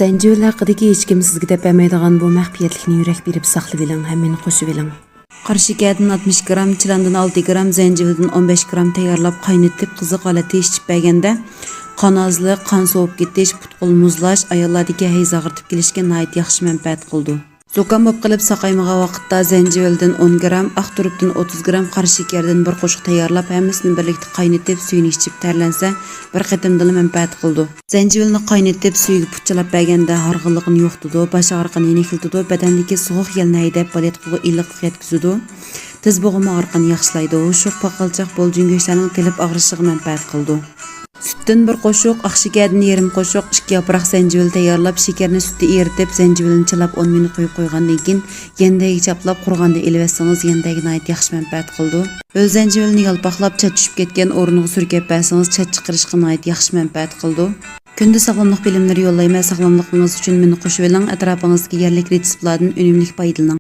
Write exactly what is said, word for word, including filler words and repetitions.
زەنجىۋىل ھەققىدىكى ھېچكىم سىزگە دەپ بەرمەيدىغان بۇ مەخپىيەتلىكنى يۈرەك بېرىپ ساقلىۋېلىڭ، ھەممىنى قوشۇۋېلىڭ. قارا شېكەردىن ئاتمىش گرام، چىلاندىن ئالتە گرام، زەنجىۋىلدىن ئون بەش گرام تەييارلاپ، قاينىتىپ، قىزىق ھالەتتە ئىچىپ بەرگەندە، قان ئازلىق، قان سوۋۇپ كېتىش، پۇت-قول مۇزلاش، ئاياللاردىكى ھەيز ئاغرىتىپ كېلىشكە ناھايىتى ياخشى مەنپەئەت قىلىدۇ. زۇكام بولۇپ قېلىپ ساقايمىغان ۋاقىتتا زەنجىۋىلدىن ئون گرام، ئاق تۇرۇپتىن ئوتتۇز گرام، قارا شېكەردىن بىر قوشۇق تەييارلاپ، ھەممىسىنى بىرلىكتە قاينىتىپ، سۈيىنى ئىچىپ تەرلەنسە، بىر قېتىمدىلا مەنپەئەت قىلىدۇ. زەنجىۋىلنى قاينىتىپ، سۈيىگە پۇتچىلاپ بەرگەندە ھارغىنلىقنى يوقىتىدۇ، باش ئاغرىقىنى يېنىكلىتىدۇ، بەدەندىكى سوغۇق يەلنى ھەيدەپ، بالىياتقۇغا ئىللىقلىق يەتكۈزىدۇ، تىز بوغۇم ئاغرىقىنى ياخشىلايدۇ، ھوشۇق، پاقالچاق، بولجۇڭ گۆشلەرنىڭ تېلىپ ئاغرىشىغا مەنپەئەت قىلىدۇ. سۈتتىن بىر قوشۇق، ئاق شېكەردىن يېرىم قوشۇق، ئىككى ياپراق زەنجىۋىل تەييارلاپ، شېكەرنى سۈتتە ئېرىتىپ، زەنجىۋىلنى چىلاپ ئون مىنۇت قويۇپ قويغاندىن كېيىن، يەندەككە چاپلاپ، قۇرۇغاندا ئېلىۋەتسىڭىز، يەندەككە ناھايىتى ياخشى مەنپەئەت قىلىدۇ. ھۆل زەنجىۋىلنى يالپاقلاپ، چاچ چۈشۈپ كەتكەن ئورنىغا سۈركەپ بەرسىڭىز، چاچ چىقىرىشقا ناھايىتى ياخشى مەنپەئەت قىلىدۇ. كۈندە ساغلاملىق بىلىملىرى يوللايمەن، ساغلاملىقىڭىز ئۈچۈن مېنى قوشۇۋېلىڭ، ئەتراپىڭىزدىكى يەرلىك رېتسېپلاردىن ئۈنۈملۈك پايدىلىنىڭ.